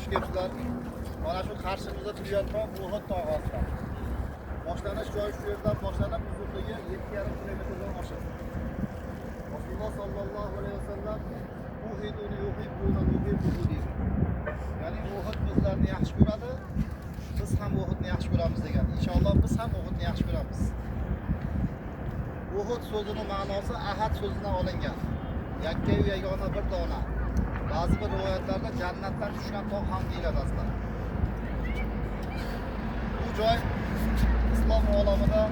Xush kelibsizlar. Mana shu qarshimizda turgan tog' Uhud tog'i ostida. Boshlanish joyi shu yerdan boshlanib, uzunligi 7,5 kilometrdan oshadi. Rasululloh sollallohu alayhi vasallam Uhiduni yuhibbuna nuhibbuhu deydi. Ya'ni Uhud bizlarni yaxshi ko'radi, biz ham Uhudni yaxshi ko'ramiz degan. Inshaalloh biz ham Uhudni yaxshi ko'ramiz. Uhud so'zini ma'nosi ahad so'zidan olingan. Yakkayu yagona bir dona. Ba'zi bir rivoyatlarda jannatdan tushgan tog' ham deyiladi aslan. Bu joy islom olamida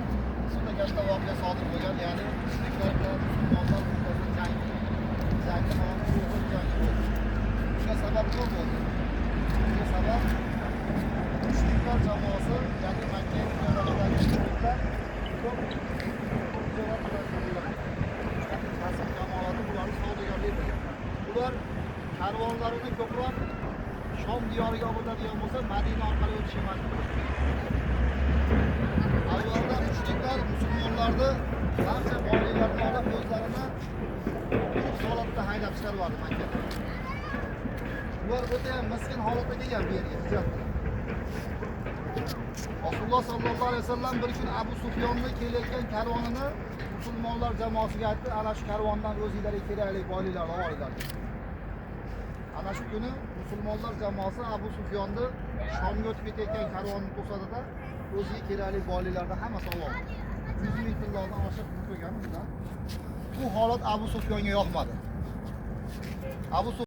juda katta voqea sodir bo'lgan, ya'ni mushriklar bilan musulmonlar o'rtasida jang. Jangni nomi Uhud jangi bo'ldi. Bunga sabab nima bo'ldi? Bunga sabab mushriklar jamoasi, ya'ni Makka mukarramadagi mushriklar ko'p tijorat bilan shug'ullangan. Ya'ni kasb jamoati bularni savdogarlik bo'lgan. Ular karvonlarini ko'proq Shom diyoriga olib o'tadigan bo'lsa, Madina orqali o'tishga majbur bo'lgan. Avvalda mushriklar musulmonlarni barcha boyliklarini olib o'zlarini quruq holatda haydab chiqarib yubordi Makkadan. Ular o'ta ham miskin holatda kelgan bu yerga hijrat qilib. Rasululloh sollallohu alayhi vasallam bir kun Abu Sufyonni kelayotgan karvonini musulmonlar jamoasiga aytdi, ana shu karvondan o'zinglarga kerakli boyliklarni olib olinglar dedi. Ana shu kuni musulmonlar jamoasi Abu Sufyonni Shomga o'tib ketayotgan karvonni to'sadida o'ziga kerakli boyliklarni hammasini olib oldi. 100 ming tillodan oshiq pul qo'ygan undan. Bu holat Abu Sufyonga yoqmadi. Abu